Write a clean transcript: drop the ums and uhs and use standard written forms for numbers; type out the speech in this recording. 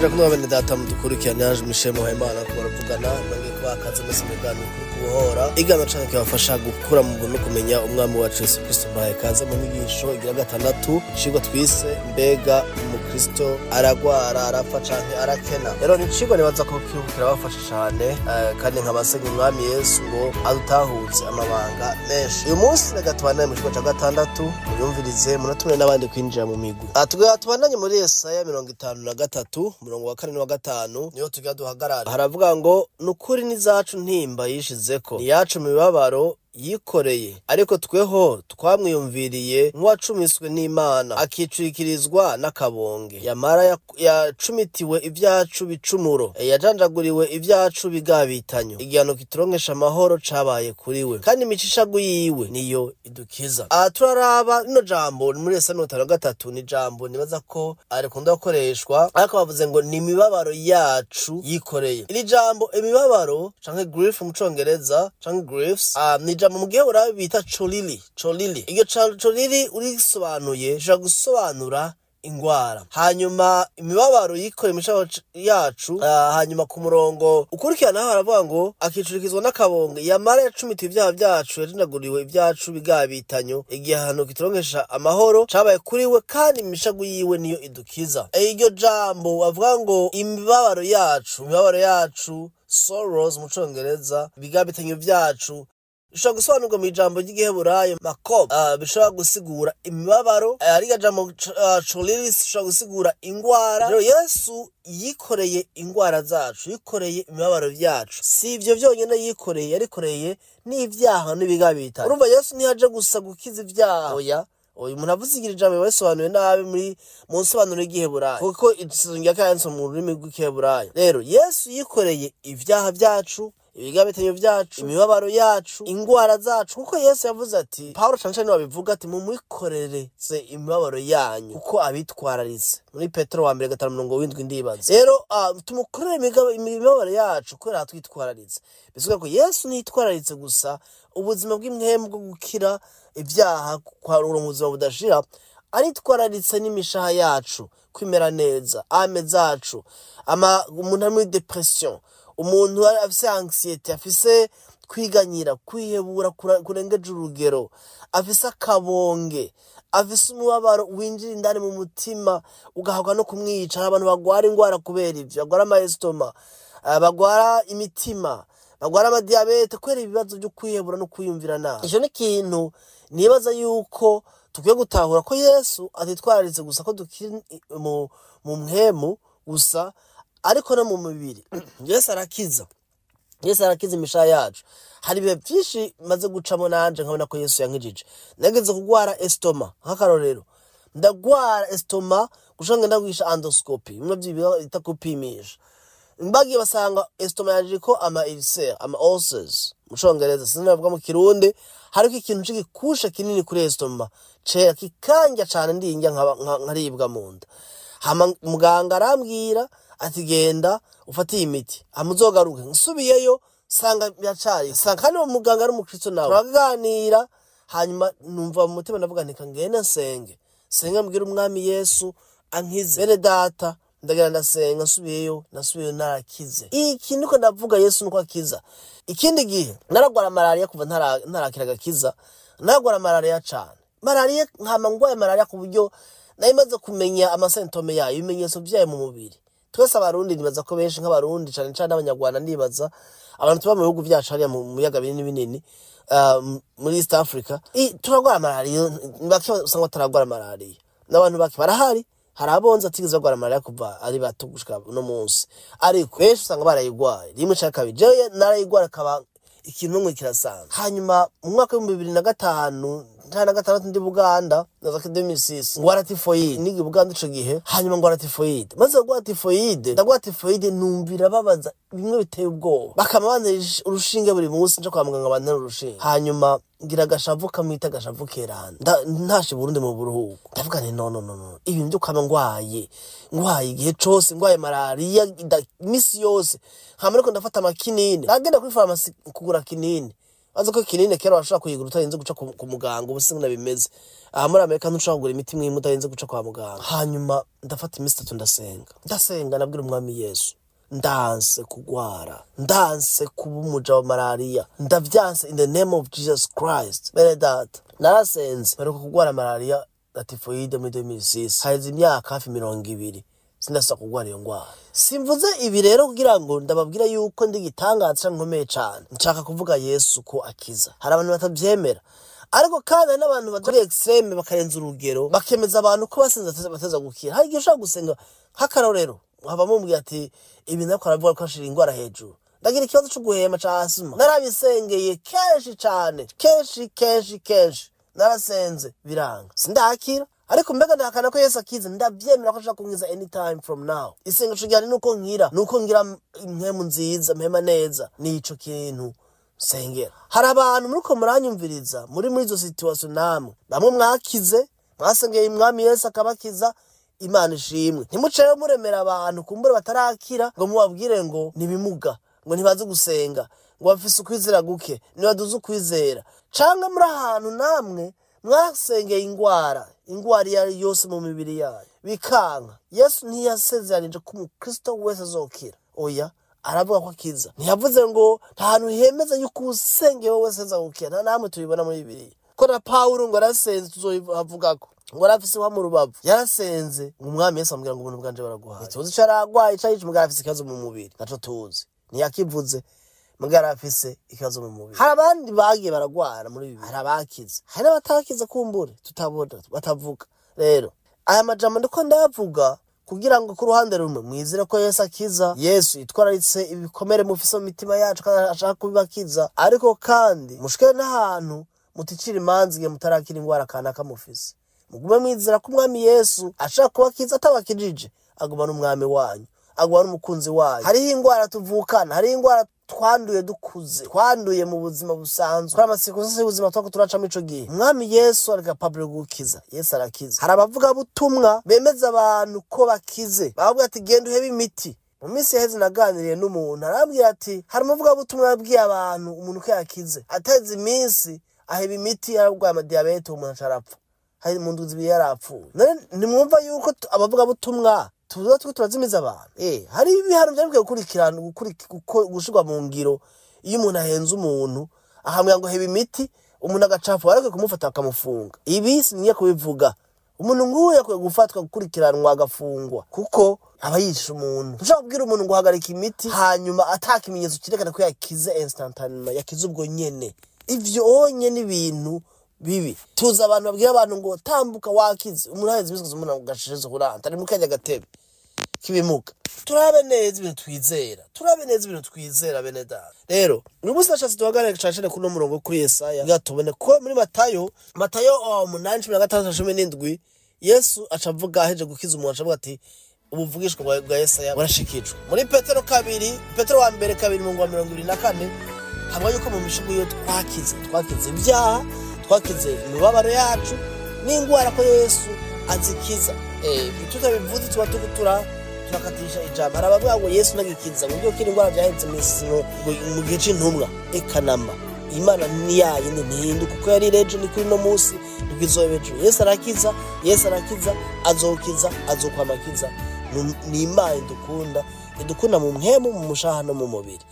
Ndabaramukije kumwe bene data mudukurikirana, yaje Michel Muhayimana ko baravugana. Nongeye kubaha akaze mwese mu biganiro kuri kubohora igano canke kibafasha gukura mu buntu no kumenya umwami wacu Yesu Kristo. Mbahaye kaze mu nyigisho igira gatandatu, icigwa twise "Mbega umukristo aragwara, arapfa canke arakena?" Rero ni icigwa nibaza ko kiriko kirabafasha cane, kandi nkabasenya umwami Yesu ngo adutahuze amabanga menshi. Uyu munsi reka tubandanye mu cigwa ca gatandatu, muyumvirize munatumire n'abandi kwinjira mu migwi. Tugira tubandanye muri Yesaya 53, umurongo wa kane n'uwa gatanu, niho tugira duhagarara. Haravuga ngo: "Nukuri n'izacu ntimba yishizeko, ni yacu mibabaro yikoreye, ariko tweho twamwiyumviriye nk'uwacumiswe n'Imana, akicwikirizwa n'akabonge. Yamara yacumitiwe ibyacu bicumuro, yajanjaguriwe ibyacu bigabitanyo. Igihano kituronkesha amahoro cabaye kuri we, kandi imicishagu yiwe niyo idukiza." Aha turaraba rino jambo muri Yesaya 53, ni jambo nibaza ko arikunda gukoreshwa, ariko bavuze ngo ni imibabaro yacu yikoreye. Iri jambo imibabaro canke grief mu congereza canke griefs, ni jambo mu gihe urabe bita cholili. Cholili, iryo cholili urisobanuye rishobora gusobanura ingwara. Hanyuma imibabaro yikoreye imishaho yacu. Hanyuma ku murongo ukurikirana naho haravuga ngo akicurikizwa n'akabonge. Yamara yacumitiwe ibyaha byacu, yajinaguriwe ibyacu bigabitanyo. Igihano kituronkesha amahoro cabaye kuri we, kandi imishagu yiwe niyo idukiza. Iryo jambo bavuga ngo imibabaro yacu, imibabaro yacu, sorrows mu congereza, ibigabitanyo vyacu, bishobora gusobanurwa mu ijambo ry'igiheburayo makob, bishobora gusigura imibabaro. Ariga jambo cholilis bishobora gusigura ingwara. Rero Yesu yikoreye ingwara zacu, yikoreye imibabaro vyacu. Si ivyo vyonyene yikoreye, yarikoreye n'ivyaha n'ibigabitano. Urumva Yesu ntiyaje gusa gukiza ivyaha, oya. Uyu muntu avuze igira ijambo basobanuye nabi muri mu nsobanuro y'igiheburayo, kuko isezerano rya kera yanditswe mu rurimi rw'igiheburayo. Rero Yesu yikoreye ivyaha vyacu, ibigabitanyo vyacu, imibabaro yacu, ingwara zacu, kuko Yesu yavuze ati, Paulo cane cane babivuga ati: "Mumwikorereze imibabaro yanyu kuko abitwararitse", muri Petero wa mbere 5:7 ndibaza. Rero tumukorere imibabaro yacu kubera atwitwararitse. Bivuga ko Yesu ntiyitwararitse gusa ubuzima bw'impwemu bwo gukira ibyaha, kwarura mu buzima budashira, aritwararitse n'imishaha yacu kwimera neza, âme zacu. Ama umuntu ari muri dépression, umuntu afise anxiété, afise kwiganyira, kwihebura kurengeje urugero, afise akabonge, afise umubabaro winjira indani mu mutima ugahabwa no kumwica. Hari abantu bagwara ingwara kubera ivyo, bagwara ama estomac, bagwara imitima, bagwara amadiyabete kubera ibibazo byo kwihebura no kwiyumvira nabi. Ico ni ikintu nibaza yuko tukwiye gutahura, ko Yesu atitwararitse gusa ko dukiri mu mpwemu gusa, ariko no mu mubiri Yesu arakiza. Yesu arakiza imishaha yacu. Hari ibihe byinshi maze gucamo nanje nkabona ko Yesu yankijije. Nageze kugwara estomac, nk'akarorero ndagwara estomac gushaka ngenda kwigisha endoscopy, bimwe bita kupimisha. Bagiye basanga estomac yanje ko ama ulcer, ama ulcers mu congereza, sinzi bavuga mu kirundi. Hariko ikintu c'igikushe kinini kuri estomac cera kikanja cane, ndinjya nkaribwa mu nda. Hama muganga arambwira ati: "Genda ufate iyi miti, hama uzogaruke." Nsubiyeyo sanga biracari, sanga kandi uwo muganga ari umukristo nawe, turaganira. Hanyuma numva mu mutima, ndavuga nti: "Ngende nsenge, senge mbwire umwami Yesu ankize." Bene data, ndagenda ndasenga, nsubiyeyo, nasubiyeyo narakize. Iki niko ndavuga, Yesu nuko akiza. Ikindi gihe naragwara malariya kuva ntarakira agakiza. Naragwara malariya cane, malariya nkama ngwaye malariya ku buryo nari maze kumenya ama symptômes yayo, ibimenyetso vyayo mu mubiri. Twese abarundi, nibaza ko benshi nk'abarundi cane cane abanyarwanda, ndibaza abantu tuba mu bihugu vyacu hariya mu biyaga binini binini, muri East Africa, turagwara malariya. Bake usanga bataragwara malariya, n'abantu bake barahari. Hari abonze atigeze bagwara malariya kuva ari bato gushika uno munsi, ariko benshi usanga barayigwaye rimwe canke kabiri. Jewe narayigwara akaba ikintu nk'umwe kirasanzwe. Hanyuma mu mwaka w'2005 ntana na gatandatu ndi Buganda, naza ko 2006 ngwara typhoïde. Niga Buganda ico gihe. Hanyuma ngwara typhoïde, maze ngwara typhoïde, ndagwara typhoïde, numvira babaza bimwe biteye ubwoba, bakama bantera urushinge buri munsi. Nja kwa muganga bantera urushinge. Hanyuma ngira agashavu kamwita agashavu keranda. Ntashe Burundi mu buruhuko, ndavuga nti: "No, no, no, no, ibintu byo kwama ngwaye, ngwaye igihe cose, ngwaye malariya imisi yose." Hama ariko ndafata amakinini, nagenda kuri farumasi kugura kinini. Bazi ko kinini kera washobora kuyigura utarinze guca ku muganga, ubu sinzi bimeze. Aha muri Amerika ntushobora kugura imiti imwe utarinze guca kwa muganga. Hanyuma ndafata iminsi 3 ndasenga. Ndasenga nabwira umwami Yesu, ndanse kugwara, ndanse kuba umuja wa malaria, ndavyanse in the name of Jesus Christ. Bene data, narasenze mperuka kugwara malaria na typhoid muri 2006, haheze imyaka hafi 20 sindasubira kugwara iyo ngwara. Simvuze ibi rero kugira ngo ndababwira yuko ndi igitangaza canke nkomeye cane, nshaka kuvuga Yesu ko akiza. Hari abantu batavyemera, ariko kandi hari n'abantu bari extreme bakarenza urugero, bakemeza abantu ko basenze bateza gukira. Hari igihe ushobora gusenga nk'akarorero, nkava mubwira ati ibi nako aravuga ko ashira ingwara hejuru, ndagira ikibazo co guhema ca asima, narabisengeye kenshi cane, kenshi kenshi kenshi, narasenze biranga, sindakira. Ariko mbega ndahakana ko Yesu akiza? Ndavyemera ko ashaka kunkiza anytime from now. Isengesho ryanje nuko nkira, nuko ngira impwemu nziza, mpema neza, nico kintu nsengera. Hari abantu muriko muranyumviriza muri izo situation namwe, bamwe mwakize, mwasengeye umwami Yesu akabakiza, Imana ishimwe. Ntimuce rero muremera abantu kumbure batarakira ngo mubabwire ngo nibimuga, ngo ntibazi gusenga, ngo bafise ukwizera guke, ntibaduze ukwizera. Canke muri ahantu namwe mwasengeye ingwara, ingwara iyo ari yose mu mibiri yayo bikanka. Yesu ntiyasezeranije ko umukristo wese azokira, oya, aravuga ko akiza. Ntiyavuze ngo nta hantu hemeza yuko usengewe wese azokira, nta namwe tubibona muri Bibiliya. Ko na Pawulo ngo arasenze, tuzohavugako ngo arafise wa mu rubavu, yarasenze ngo umwami Yesu amubwira ngo ubuntu bwanje baraguhaye. Ntituzi ico aragwaye ico arico, mugabo arafise ikibazo mu mubiri, ntaco tuzi, ntiyakivuze, mugabo arafise ikibazo mu mubiri. Hari abandi bagiye baragwara muri Bibiliya, hari abakize, hari n'abatakize kumbure tutabona, batavuga. Rero aya majambo ndiko ndayavuga kugira ngo ku ruhande rumwe mwizere ko Yesu akiza, Yesu yitwararitse ibikomere mufise mu mitima yacu kandi ashaka kubibakiza, ariko kandi mushike n'ahantu muticira imanza igihe mutarakira ingwara kanaka mufise. Mugume mwizera ko umwami Yesu ashaka kubakiza, atabakijije aguma n'umwami wanyu, aguma n'umukunzi wanyu. Hariho ingwara tuvukana, hariho ingwara twanduye dukuze, twanduye mu buzima busanzwe, kuri amatsiko yose y'ubuzima twako turacamo ico gihe. Umwami Yesu ari capable gukiza, Yesu arakiza. Hari abavuga butumwa bemeza abantu ko bakize, bavuga ati genda uhebe imiti. Mu minsi yaheze naganiriye n'umuntu arambwira ati hari umuvuga butumwa yabwiye abantu umuntu ko yakize, ateze iminsi aheba imiti, yararwaye amadiyabete, umuntu aca arapfa, hari mu ndwi zibiri yarapfuye. None ntimwumva yuko abavuga butumwa tuza turiko turazimiza abantu? Hari ibihano vyari bikwiye gukurikirana, gushirwa mu ngiro. Iyo umuntu ahenze umuntu ahamwira ngo heba imiti, umuntu agacapfa, barakwiye kumufata bakamufunga. Ibi singiye kubivuga, umuntu nk'uyu akwiye gufatwa, gukurikiranwa, agafungwa, kuko aba yishe umuntu. Ntushobora kubwira umuntu ngo hagarika imiti hanyuma ata kimenyetso cyerekana ko yakize instantanément, yakize ubwo nyene. Ivyo onye n'ibintu bibi. Tuzi abantu babwira abantu ngo tambuka wakize, umuntu aheze imisozi, umuntu agasheshe kuranta ari mukajya gatebe kibimuka. Turabe neza ibintu twizera, turabe neza ibintu twizera bene data. Rero uyu munsi nashatse duhagarare cane cane kuri uno murongo kuri Yesaya, kugira tubone ko muri Matayo 8:16-17, Yesu aca avuga aheje gukiza umuntu, aca avuga ati ubuvugishwa bwa Yesaya burashikijwe. Muri Petero kabiri, Petero wa mbere kabiri mu 24, hamwe yuko mu mishigo iyo twakize ibyaha, twakize imibabaro yacu n'ingwara, ko Yesu azikiza. Tutabivuze tuba tugutura turakatisha ijambo. Hari abavuga ngo Yesu ntagikiza, ngo kiri ingwara byahetse mu gihe c'intumwa. Ekanama Imana ni yayindi ntihinduka, uko yari ejo ni kuri no munsi, niko izoba ejo. Yesu arakiza, Yesu arakiza, azokiza, azokwama akiza. Ni Imana idukunda, idukunda mu mpwemu, mu mushaha no mu mubiri.